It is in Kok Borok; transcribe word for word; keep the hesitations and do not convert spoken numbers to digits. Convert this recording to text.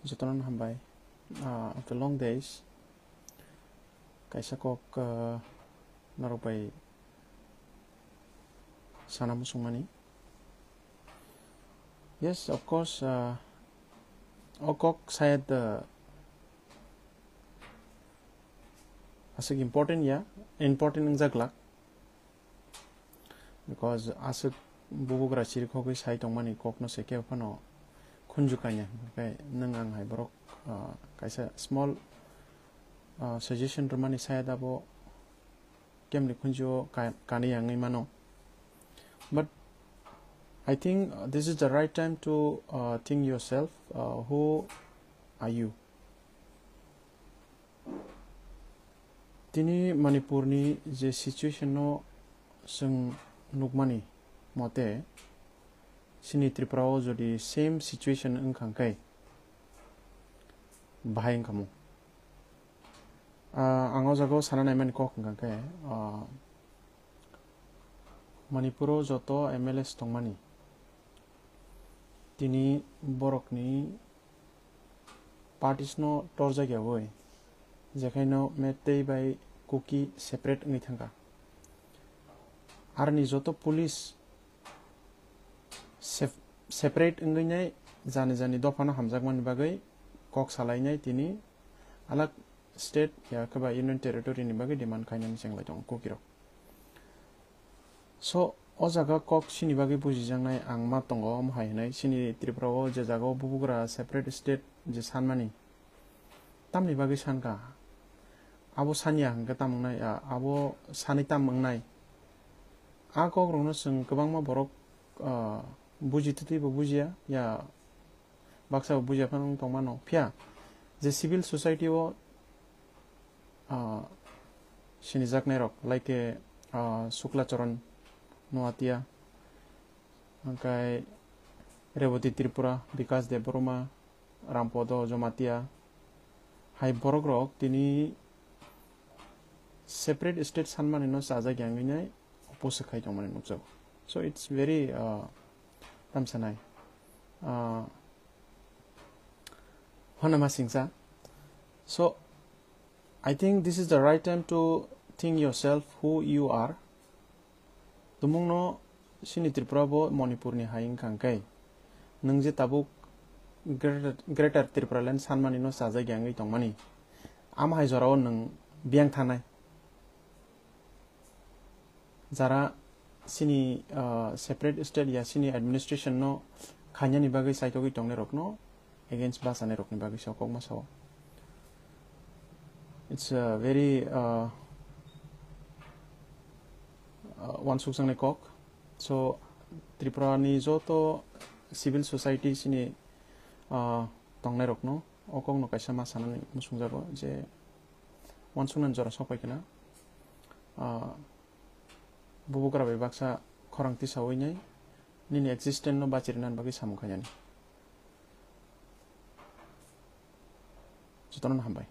Jotono hambai. Ah, after long days, kaisa kok, ah, norok bai sana muchungmani. Yes, of course, ah, o kok sayad, ah, aswk important ya, important wngjaglak. Because aswk bubugra chirikhogwi sai tongmani kokno se kebo phano khunju kanya, hwnkhe nwng ang hai borok, ah, kaisa small, ah, suggestion rwmani saya dabo kemni khunju-o ka-, kanwi yangwi mano. But I think, uh, this is the right time to, uh, think yourself, uh, who are you? Tini Manipurni je situation no chwng nukmani mote, chini Tripura o jodi same situation wngkha khe bahai wngkha mung. Ah, ang o jaga o sana naimani kok wngkha khe, ah, Manipur o joto M L As tongmani, tini borokni parties no torjak yawi, jekhaino Meitei bai Kuki separate wngwi thangkha. Aroni joto police sep-, separate wngwi nai jani jani dophano hamjakmani bagwi kok salainai tini alak state ya khe ba union territory ni bagwi demand khainani chenglai tongo Kukirok. So, o jaga kok chini bagwi bujijaknai ang ma tongo, omo hai hwnwi chini Tripura o je jaga o bubugra separate state je sanmani, tamni bagwi sankha? Abo sanya hwnkhe tam wngnai, a, abo sanwi tam wngnai? A kokrokno chwng kwbangma borok, a, buji twtwi bo bujiya, ya baksa bo bujiya phano wng tongmano. Phiya je civil society o, ah, sinijaknairok, like, ah, Shukla Charan Noatia, hwnkhe Reboti Tripura, Bikas Debbarma, Rampodo Jomatia, hai borokrok tini separate state sanmani no chajak yangwi nai oppose khai tongmani nukjago. So it's very, uh, tamsanai, uh, honama singsa. So I think this is the right time to think yourself who you are. Tumungno chini Tripura bo Manipurni hai wngkha hwnkhe, nwng je tabuk Greater, Greater Tripura Land sanmani no chajak yangwi tongmani, ama hai jorao nwng biyang thanai. Jara chini, ah, separate state ya chini administration no khainani bagwi saitogwi tongnai rokno against bachanai rokni bagwi se kokma sao. It's a very, uh, uh, wansukjaknai kok. So, Tripura ni joto civil society chini, uh, tongnai rokno o kokno kaisa ma sanani muchungjago je wansuknani jora sokphai khna, uh, bubugra bai baksa khorang tisawi nai nini existence no bachirinani bagwi samung khainani. Jotono hambai.